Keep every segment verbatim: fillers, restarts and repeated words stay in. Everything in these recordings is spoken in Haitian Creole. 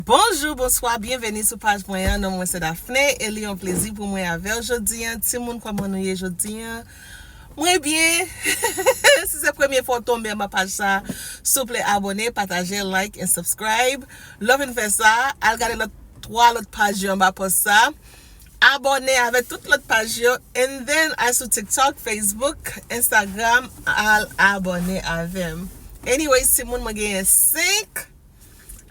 Bonjou, bonswa, byenveni sou paj mwen an. Non mwen se Daphné, e li yon plezi pou mwen avè w jodi an. Timoun, kòman nou ye jodi an? Mwen byen. Si se premye fwa w tonbe anba paj sa, souple abòne, pataje, like and subscribe. Lè w fin fè sa, al gade lòt twa lòt paj yo anba pòs sa. Abòne avèk tout lòt paj yo. And then, al sou TikTok, Facebook, Instagram, al abòne avè m. Anyways, timoun, mwen genyen senk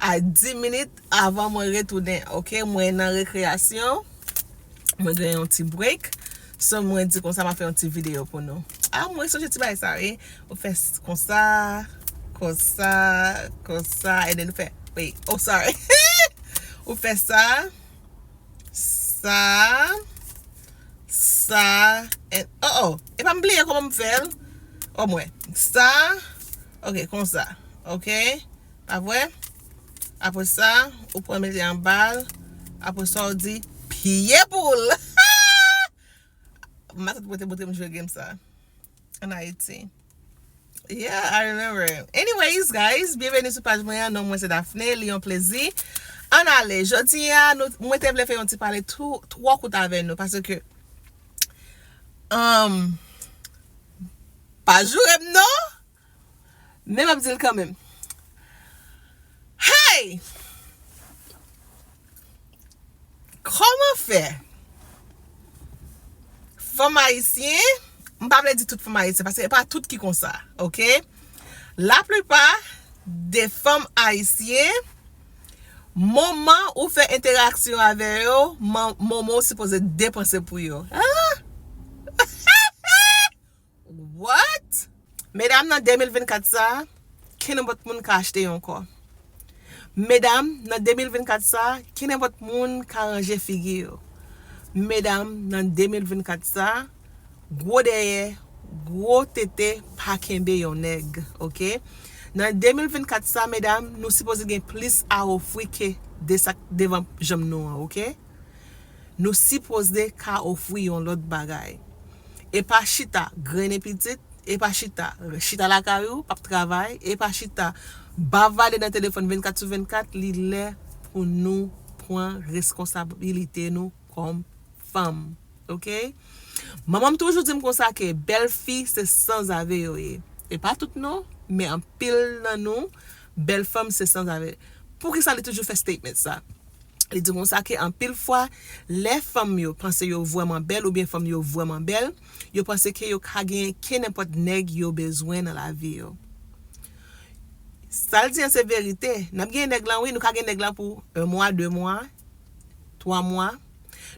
a dis minit avan mwen retounen, oke? Mwen nan rekreyasyon. Mwen gen yon ti break. So, mwen di konsa, m a fè yon ti videyo pou nou. A, mwen sonje ti bagay sa, wi. Ou fè s-, konsa, konsa, konsa, and then ou fè, wait, oh, sorry. Ou fè sa, sa, sa, and, oh, oh, e pa m bliye kòman m fè l. O mwen, sa, oke, konsa, oke? Pa vre? Apre sa, ou pran mete anba l. Apre sa, ou di, pye pou l. Matant mwen te montre m jwe game sa. An Ayiti. Yeah, I remember. Anyways, guys, byenveni sou paj mwen an. Non mwen se Daphné, li yon plezi. Ann ale. Jodi a, nou, mwen te vle fè yon ti pale tou, twò kout avè nou, paske, um, pa joure m non, men m ap di l kanmenm. Hey! Kòman fè fanm ayisyen, m pa vle di tout fanm ayisyen, paske e pa tout ki konsa, oke? Laplipa de fanm ayisyen, moman ou fè entèraksyon avè yo, man-, moman ou sipoze depanse pou yo. Ah! What? Medam, nan de mil vennkat sa, kenenpòt moun ka achte yon kò. Medam, nan de mil vennkat sa, kenenpòt moun ka ranje figi yo. Medam, nan de mil vennkat sa, gwo dèyè, gwo tete pa kenbe yon nèg, oke? Nan de mil vennkat sa, medam, nou sipoze gen plis a ofri ke de sa k devan janm nou an, oke? Nou sipoze ka ofri yon lòt bagay. E pa chita grennen pitit, e pa chita, chita lakay ou, p ap travay, e pa chita bavade nan telefòn vennkat sou vennkat, li lè pou nou pran responsabilite nou kòm fanm, oke? Manman m toujou di m konsa ke bèl fi se sanzave yo ye. E pa tout non, men anpil nan nou, bèl fanm se sanzave. Poukisa li toujou fè statement sa? Li di konsa ke anpil fwa, lè fanm yo panse yo vrèman bèl oubyen fanm yo vrèman bèl, yo panse ke yo ka genyen kenenpòt nèg yo bezwen nan lavi yo. Sa l di an se verite. N ap genyen nèg lan, wi, nou ka gen nèg lan pou un mwa, de mwa, twa mwa.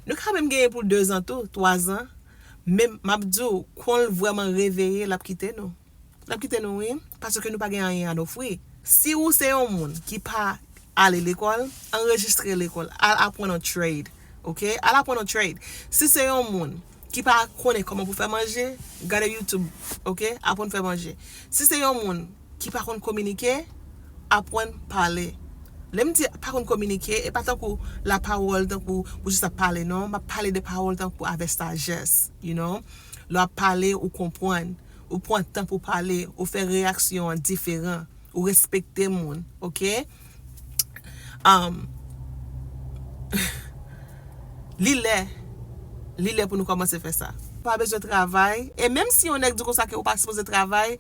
Nou ka menm genyen pou dezan tou, twazan. Men m ap di w, kon l vrèman reveye, l ap kite nou. L ap kite nou, wi, paske nou pa gen anyen a ofri. Si ou se yon moun ki pa ale lekòl, anrejistre lekòl, al aprann yon trade, oke? Al aprann yon trade. Si se yon moun ki pa konnen kòman pou fè manje, gade YouTube, oke? Aprann fè manje. Si se yon moun ki pa konn kominike, aprann pale. Lè m di pa konn kominike, e pa tankou lapawòl, tankou ou jis ap pale, non. M ap pale de pawòl tankou avèk sajès, you know. Lè w ap pale, ou konprann. Ou pran tan pou pale, ou fè reyaksyon an diferan, ou respekte moun, oke? Um, li lè, li lè pou nou kòmanse fè sa. Pa bezwen travay, e menm si yon nèg di konsa ke ou pa sipoze travay,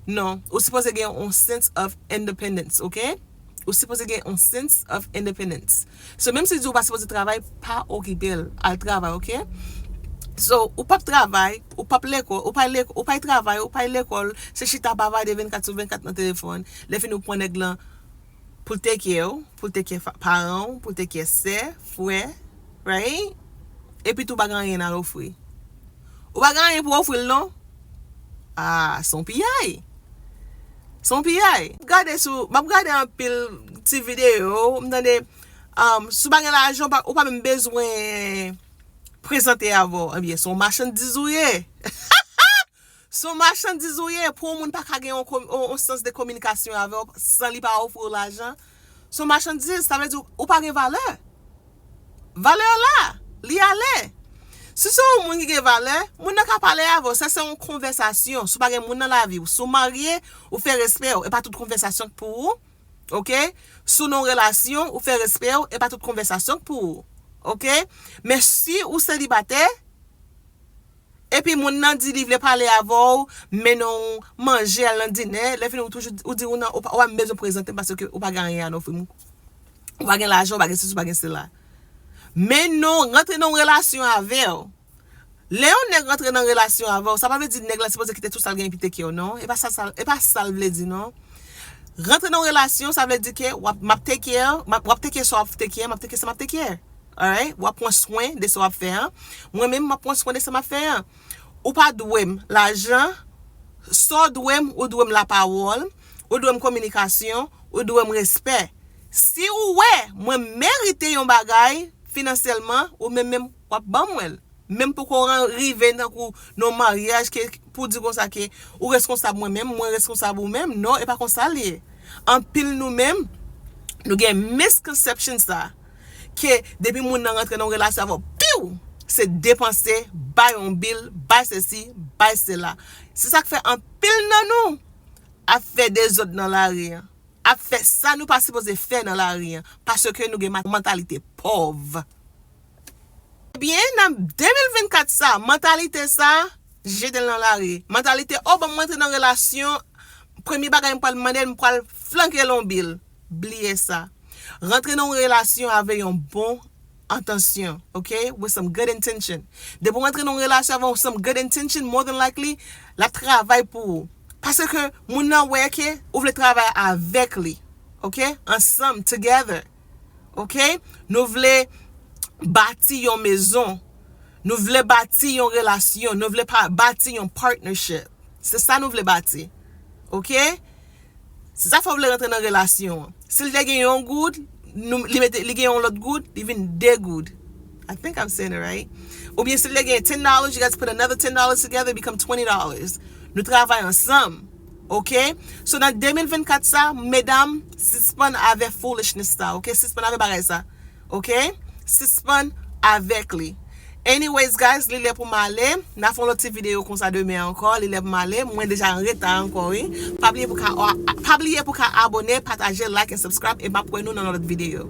non, ou sipoze gen yon sense of independence, oke? Ou sipoze gen yon sense of independence. So, menm si l di ou pa sipoze travay, pa okipe l. Al travay, oke? So, ou p ap travay, ou p ap lekòl, ou pa lekòl, ou pa travay, ou pa lekòl, se chita bavade vennkat sou vennkat nan telefòn. Lè fini ou pran nèg lan pou l take care w, pou l take care fa-, paran w, pou l take care sè, frè, right? Epi tou pa gen anyen al ofri. Ou pa gen anyen pou ofri l non. Ah, se yon piyay. Se yon piyay. M ap gade sou, m ap gade anpil ti videyo, m tande, um, si w pa gen lajan, ou pa, ou pa menm bezwen prezante avè w. Ebyen, se yon machandiz ou ye. Se yon machandiz ou ye. Pou yon moun pa ka gen yon, yon, yon sans de kominikasyon avè w san li pa ofri w lajan, se yon machandiz. Sa vle di ou pa gen valè. Valè w la, li ale. Si se yon moun ki gen valè, moun nan ka pale avè w. Sa se yon konvèsasyon. Si w pa gen moun nan lavi w, si w marye, ou fè respè w. E pa tout konvèsasyon k pou ou. Ok? Si w nan yon relasyon, ou fè respè w, e pa tout konvèsasyon k pou ou. Ok? Men si ou selibatè, epi moun nan di li vle pale avè w, mennen w manje, al nan dinè, lè fini ou toujou ou di ou nan, ou pa, ou pa bezwen prezante m paske ou pa gen anyen a ofri m. Ou pa gen lajan, ou pa gen sesi, ou pa gen sela. Men non, rantre nan yon relasyon avè w. Lè yon nèg rantre nan relasyon avè w, sa pa vle di nèg la sipoze kite tout sa l gen epi take care w, non. E pa sa, sa, e pa sa l vle di, non. Rantre nan yon relasyon, sa vle di ke w ap, m ap take care, m ap, w ap take care sa w ap take care, m ap take care sa m ap take care. Alright? W ap pran swen de sa w ap fè an. Mwen menm, m ap pran swen de sa m ap fè an. Ou pa dwe m lajan, sa w dwe m, ou dwe m lapawòl, ou dwe m kominikasyon, ou dwe m respè. Si ou wè mwen merite yon bagay finansyèlman, ou menm menm w ap ban mwen l. Menm poko ran- rive tankou nan maryaj ke pou di konsa ke ou reskonsab mwen menm, mwen reskonsab ou menm. Non, e pa konsa l ye. Anpil nou menm, nou gen misconception sa. Ke depi moun nan rantre nan yon relasyon avè w, piw! Se depanse, bay yon bil, bay sesi, bay sela. Se sa k fè anpil nan nou ap fè dezòd nan lari an. Ap fè sa nou pa sipoze fè nan lari an. Paske nou gen ma- mantalite pòv. Ebyen, nan de mil vennkat sa, mantalite sa, jete l nan lari. Mantalite, o, ban m rantre nan relasyon, premye bagay m pral mande l, m pral flanke l yon bil. Bliye sa. Rantre nan yon relasyon avè yon bon entansyon, ok? With some good intention. Depi w rantre nan yon relasyon avè some good intention, more than likely, l ap travay pou ou. Paske moun nan wè ke ou vle travay avèk li, ok? Ansanm, together, ok? Nou vle bati yon mezon. Nou vle bati yon relasyon. Nou vle pa- bati yon partnership. Se sa nou vle bati, ok? Se sa fè w vle rantre nan relasyon an. Si l te gen yon goud, nou- li mete, li gen yon lòt goud, li vin de goud. I think I'm saying it right. Oubyen si l te gen ten dollars, you guys put another ten dollars together, it become twenty dollars. Nou travay ansanm. Ok? So, nan de mil vennkat sa, medam, sispann avè foolishness sa. Ok? Sispann avè bagay sa. Ok? Sispann avèk li. Anyways, guys, li lè pou m ale. N a fè yon lòt ti videyo konsa demen ankò. Li lè pou m ale. Mwen deja an reta ankò, wi. Pa bliye pou ka, pa bliye pou ka abone, pataje, like and subscribe. E m ap wè nou nan lòt videyo.